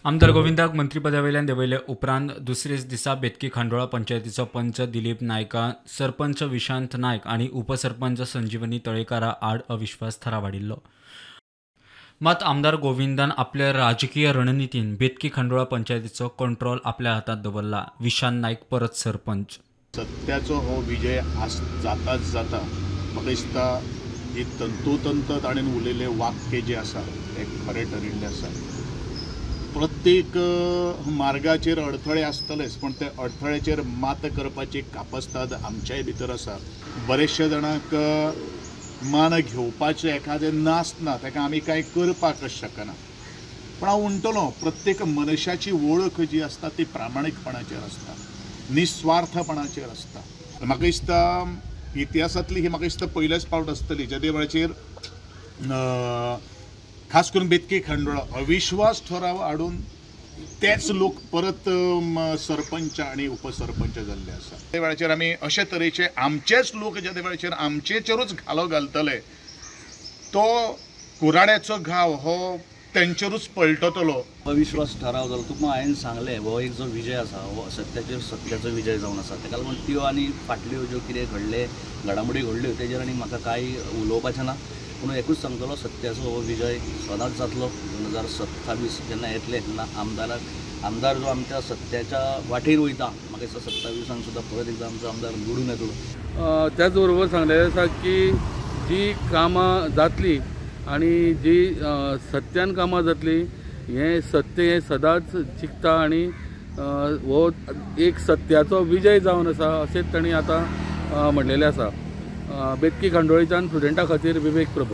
आमदार गोविंदाक मंत्रीपदावेल्यान देंवयले उपरांत दुसरेच दिसा बेतकी खांडोळा पंचायतीचो पंच दिलीप नायका, सरपंच विशांत नायक आनी उपसरपंच संजीवनी तळेकारा आड अविश्वास थाराव हाडिल्लो. मात आमदार गोविंदान आपल्या राजकीय रणनितीन बेतकी खांडोळा पंचायतीचो कंट्रोल आपल्या हातांत दवरला. विशांत नायक परत सरपंच. सत्याचो हो विजय जाताच जाता. म्हाका दिसता ही तंतोतंत ताणें उलयल्लें वाक्य जें आसा तें खरें ठरिल्लें आसा. प्रत्येक मार्गाचेर अडथळे आसतलेच, पण ते अडथळ्याचेर मात करपाची कापस्ताद आमच्याय भितर आसा. बरेचशे जाणांक मान घेवपाचें एखादें नासना, ताका आमी कांय करपाक शकना. पण हांव म्हणटलो, प्रत्येक मनशाची वळख जी आसता ती प्रामाणीकपणाचेर आसता, निस्वार्थपणाचेर आसता. म्हाका दिसता इतिहासांतली ही म्हाका दिसता पयलेच पावट आसतली जेदे वेळाचेर खास करून बेतकी खांडोळा अविश्वास ठराव हाडून तेच लोक परत सरपंच आनी उपसरपंच जाल्ले आसा. त्या वेळाचेर आमी अशे तरेचे आमचेच लोक ज्या वेळाचेर आमचेचेरूच घालो घालतले, तो कुराड्याचो घाव हो तेंचेरूच पलटतलो. अविश्वास ठराव जालो, तुका हांवें सांगलें, हो एक जो विजय आसा हो सत्याचेर सत्याचो विजय जावन आसा. ताका लागून त्यो आनी फाटल्यो ज्यो कितें घडले घडामोडी घडल्यो तेजेर आनी म्हाका कांय उलोवपाचें ना. पूण एकूच सांगतलो, सत्याचो हो विजय सदांच जातलो. 2027 जेन्ना येतले तेन्ना आमदार जो आमच्या सत्याच्या वाटेर वयता, म्हाका दिसता 27 सुद्दां परत एकदां आमचो आमदार निवडून येतलो. त्याच बरोबर सांगलेलें आसा की जी कामां जातली आनी जी सत्यान कामां जातली, हें सत्य हें सदांच जिखता आनी हो एक सत्याचो विजय जावन आसा अशेंच तांणी आतां म्हणलेलें आसा. बेतकी खांडोळीच्यान प्रुडंटा खातीर विवेक प्रभू.